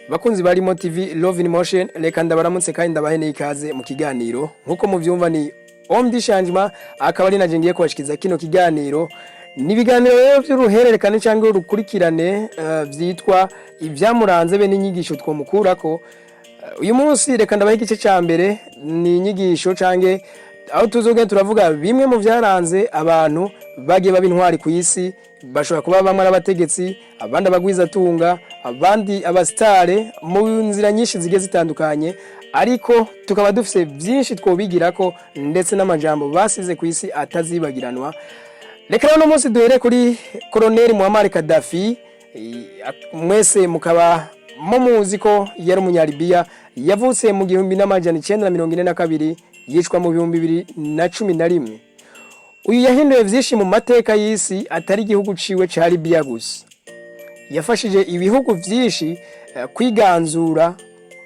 Bakunzi ba Limo TV Love in Motion, reka ndabaramutse kandi ndabahe n'ikaze mu kiganiro. Nkuko muvyumva, ni Homme du Changement, akaba ari naje ngiye kubashikiza kino kiganiro. Ni ibiganiro rero vy'uruhererekane cyangwa urukurikirane vyitwa ibyamuranze be n'inyigisho twomukurako. Uyu munsi reka ndabahe igice ca mbere, ni inyigisho canke aho tuzogenda turavuga bimwe mu vyaranze abantu bagiye baba intwari ku isi. Bashobora kuba bamwe ari abategetsi, abandi abagwizatunga, abandi abasitare mu nzira nyinshi zigiye zitandukanye, ariko tukaba dufise byinshi twobigirako ndetse n'amajambo basize ku isi atazibagiranwa. Reka rero uno munsi duhere kuri Koloneli Muammar Gaddafi. Mwese mukaba mumuzi ko yari umunyalibiya, yavutse mu 1942, yicwa mu 2011. Uyu yahinduye vyinshi mu mateka y'isi, atari igihugu ciwe ca Libiya gusa. Yafashije ibihugu vyinshi kwiganzura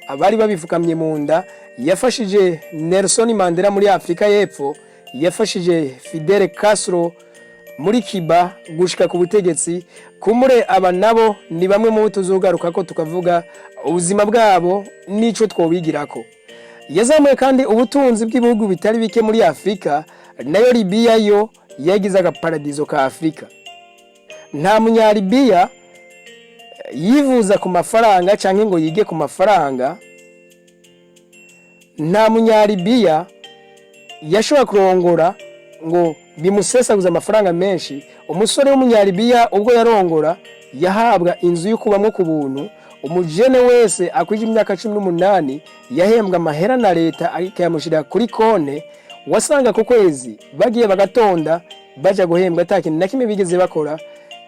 abari babifukamye mu nda. Yafashije Nelson Mandela muri Afrika y'Epfo, yafashije Fidel Castro muri Cuba gushika ku butegetsi. Kumure aba nabo ni bamwe mu bo tuzogaruka ko tukavuga ubuzima bwabo n'ico twobigirako. Yazamuye kandi ubutunzi bw'ibihugu bitari bike muri Afrika, nayo Libiya yo yagize agaparadizo ka Afrika. Nta munyalibiya yivuza ku mafaranga canke ngo yige ku mafaranga. Nta munyalibiya yashobora kurongora ngo bimusesaguza amafaranga menshi. Umusore w'umunyalibiya ubwo yarongora yahabwa inzu yo kubamwo ku buntu. Umujene wese akwije imyaka 18 yahembwa amahera na leta, ikayamushyira kuri konte. Wasanga ku kwezi bagiye bagatonda baja guhembwa ata kintu na kimwe bigeze bakora.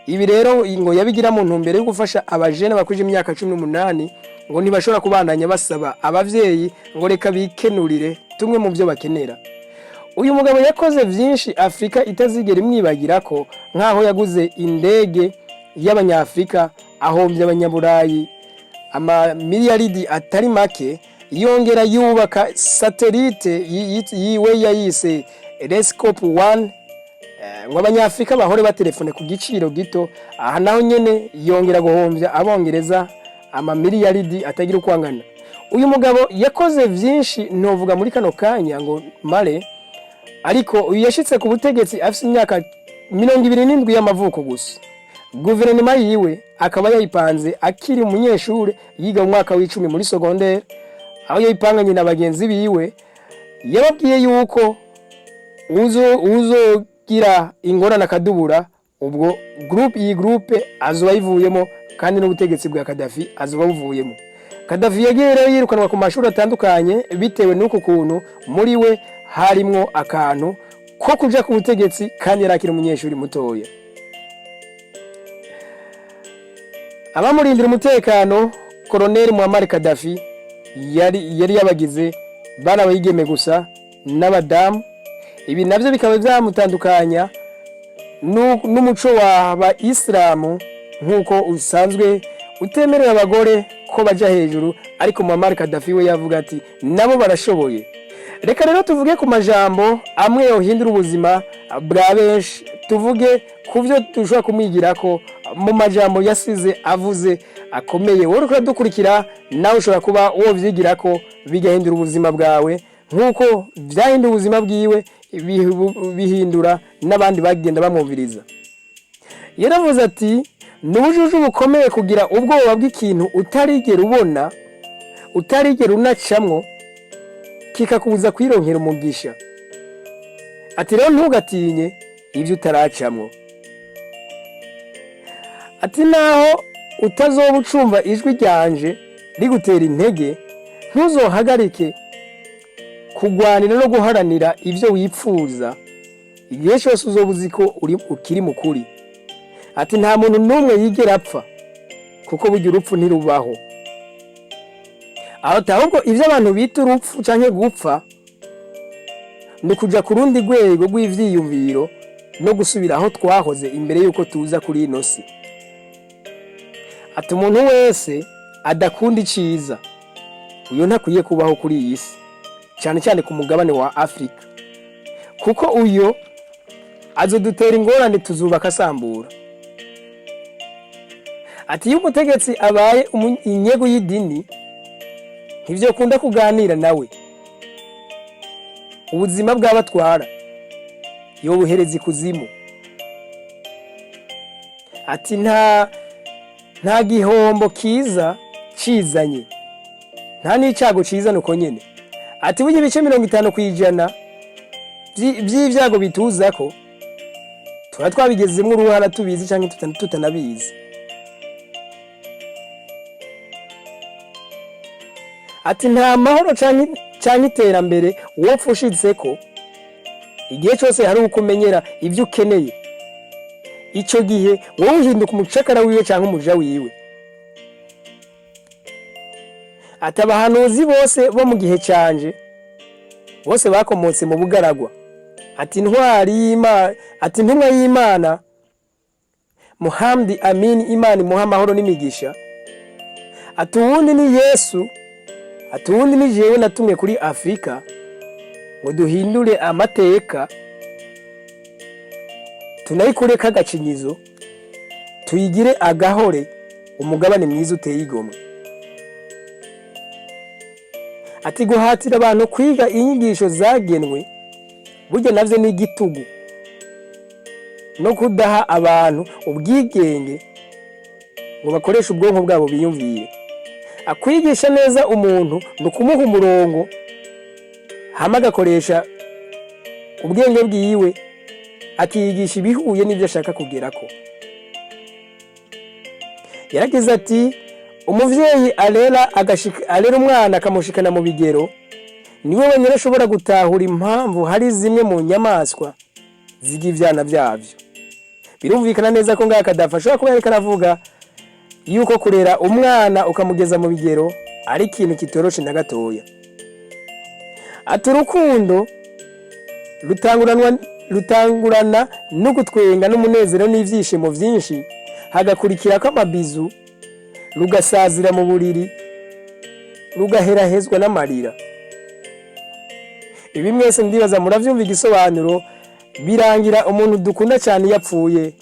Ibi rero ngo yabigira mu ntumbero yo gufasha abajene bakwije imyaka 18, ngo ntibashobora kubandanya basaba abavyeyi, ngo reka bikenurire tumwe mu byo bakenera. Uyu mugabo yakoze vyinshi Afurika itazigera imwibagira ko, nk'aho yaguze indege y'abanyafurika ahombya abanyaburayi amamiliyaridi atari make, yongera yubaka satellite yiwe yayise Rescope 1, ngo abanyafurika bahore batelefone ku giciro gito. Aha naho nyene yongera guhombya abongereza amamiliyaridi atagira uko angana. Uyu mugabo yakoze vyinshi ntovuga muri kano kanya ngo mare, ariko uyu yashitse ku butegetsi afise imyaka 27 y'amavuko gusa. Guverinoma yiwe akaba yayipanze akiri umunyeshure yiga mu mwaka w'icumi muri secondaire, aho yayipanganye na bagenzi biwe. Yababwiye yuko uzogira ingorane akadubura, ubwo groupe iyi groupe azoba yivuyemo, kandi n'ubutegetsi bwa Kadafi azoba buvuyemo. Kadafi yagiye rero yirukanwa ku mashuri atandukanye bitewe n'uku kuntu muri we harimwo akantu ko kuja ku butegetsi kandi yari akiri umunyeshuri mutoya. Abamurindira umutekano Koloneli Muammar Gaddafi yari yabagize bari abayigeme gusa n'abadamu. Ibi navyo bikaba byamutandukanya n'umuco wa isilamu, nk'uko usanzwe utemerera abagore ko baja hejuru, ariko Muammar Gaddafi we yavuga ati nabo barashoboye. Reka rero tuvuge ku majambo amwe yohindura ubuzima bwa benshi, tuvuge ku byo dushobora kumwigirako mu majambo yasize avuze akomeye. Wowe uriko uradukurikira, nawe ushobora kuba wovyigirako bigahindura ubuzima bwawe nk'uko vyahindura ubuzima bwiwe, bihindura n'abandi bagenda bamwumviriza. Yaravuze ati: "Ni ubujuju bukomeye kugira ubwoba bw'ikintu utarigera ubona, utarigera unacamwo, kikakubuza kwironkera umugisha." Ati rero ntugatinye ibyo utaracamwo. Ati naho utazoba ucumva ijwi ryanje rigutera intege, ntuzohagarike kugwanira no guharanira ibyo wipfuza igihe cyose uzoba uzi ko uri ukiri mukuri. Ati nta muntu n'umwe yigera apfa, kuko burya urupfu ntirubaho. Aho ahubwo ibyo abantu bita urupfu canke gupfa ni ukuja ku rundi rwego rw'ivyiyumviro no gusubira aho twahoze imbere y'uko tuza kuri ino si. Ati umuntu wese adakunda iciza, uyo ntakwiye kubaho kuri iyi si, cyane cyane ku mugabane wa Afurika, kuko uyo azodutera ingorane, tuzubaka asambura. Ati iyo umutegetsi abaye inyegu y'idini, ntivyokunda kuganira nawe. Ubuzima bw'abatwara yobuhereza ikuzimu. Ati nta gihombo kiza cizanye, nta n'icago cizana uko nyene. Ati burya ibice 50% vy'ivyago bituzako tuba twabigezemwo uruhara, tubizi canke tutanabizi. Ati nta mahoro canke iterambere wopfa ushitseko igihe cose hari uko umenyera ivyo ukeneye. Ico gihe wowe uhinduka umucakara wiwe canke umuja wiwe. Ati abahanuzi bose bo mu gihe canje bose bakomotse mu bugaragwa. Ati intwari y'Imana, ati intumwa y'Imana Muhamdi Amin, Imana imuha amahoro n'imigisha. Ati uwundi ni Yesu, ati uwundi ni jewe natumwe kuri Afrika ngo duhindure amateka, tunayikureko agacinyizo, tuyigire agahore, umugabane mwiza uteye igomwe. Ati guhatira abantu kwiga inyigisho zagenwe burya navyo ni igitugu no kudaha abantu ubwigenge ngo bakoreshe ubwonko bwabo biyumvire. Akwigisha neza umuntu ni ukumuha umurongo, hama agakoresha ubwenge bwiwe, akiyigisha ibihuye n'ibyo ashaka kugerako. Yaragize ati umuvyeyi arera umwana akamushikana mu bigero, niwe wenyine ashobora gutahura impamvu hari zimwe mu nyamaswa zirya ivyana vyavyo. Birumvikana neza ko ngaha Kadafi ashobora kuba yariko aravuga yuko kurera umwana ukamugeza mu bigero ari ikintu kitoroshe na gatoya. Ati urukundo rutangurana no gutwenga n'umunezero n'ivyishimo vyinshi, hagakurikirako amabizu, rugasazira mu buriri, rugaherahezwa n'amarira. Ibi mwese ndibaza muravyumva igisobanuro. Birangira umuntu dukunda cyane iyo apfuye,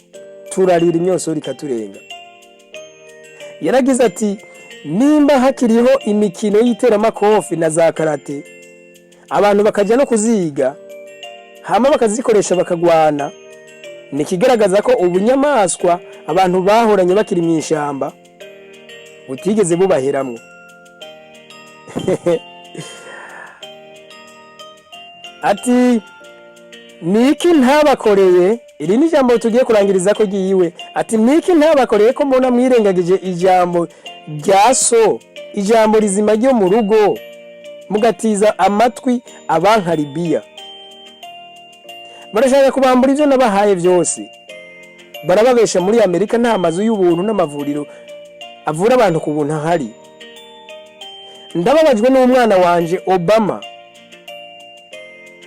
turarira imyosoro ikaturenga. Yaragize ati nimba hakiriho imikino y'iteramakofi na za karate, abantu bakaja no kuziga, hama bakazikoresha bakagwana, ni ikigaragaza ko ubunyamaswa abantu bahoranye bakiri mu ishamba butigeze bubaheramwo. Ati niki ntabakoreye? Iri ni ijambo tugiye kurangiriza ko ryiwe. Ati niki ntabakoreye ko mbona mwirengagije ijambo rya so, ijambo rizima ryo mu rugo, mugatiza amatwi abanka Libiya? Barashaka kubambura ivyo nabahaye vyose. Barababesha muri Amerika nta mazu y'ubuntu n'amavuriro avura abantu ku buntu ahari. Ndababajwe n'umwana wanje Obama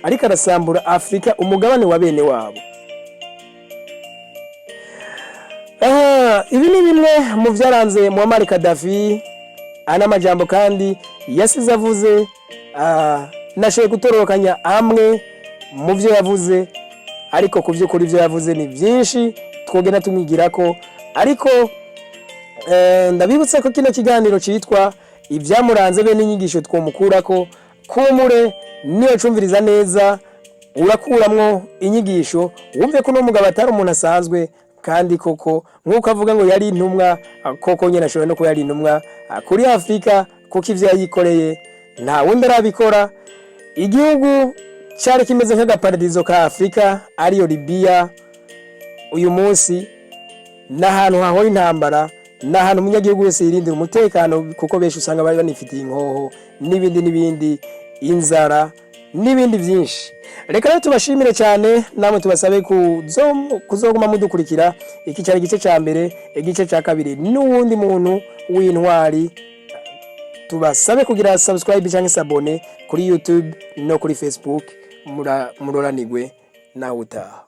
ariko arasambura Afrika, umugabane wa bene wabo. Ibi ni bimwe mu byaranze Muammar Gaddafi. Ana majambo kandi yasize avuze, nashoboye gutororokanya amwe mu byo yavuze, ariko ku by'ukuri ibyo yavuze ni byinshi twogenda tumwigira ko. Ariko ndabibutsa ko kino kiganiro cyitwa ibyamuranze be n'inyigisho twomukurako. Kumure niyo cumviriza neza urakuramwo inyigisho, wumve ko uno mugabo atari umuntu asanzwe, kandi koko nk'uko avuga ngo yari intumwa, koko nyine ashobora no kuba yari intumwa kuri Afurika, kuko ivyo yayikoreye nta wundi arabikora. Igihugu cyari kimeze nk'agaparadizo ka Afurika, ariyo Libiya, uyu munsi ni ahantu hahora intambara, ni ahantu umunyagihugu wese yirindira umutekano, kuko benshi usanga bari banifitiye inkoho n'ibindi n'ibindi, inzara n'ibindi byinshi. Reka rero tubashimire cyane, namwe tubasabe kuzoguma mudukurikira. Iki cyari igice cya mbere, igice cya kabiri n'uwundi muntu w'intwari. Tubasabe kugira subscribe cyangwa s'abonner kuri YouTube no kuri Facebook. Muroranigwe nawe utaha.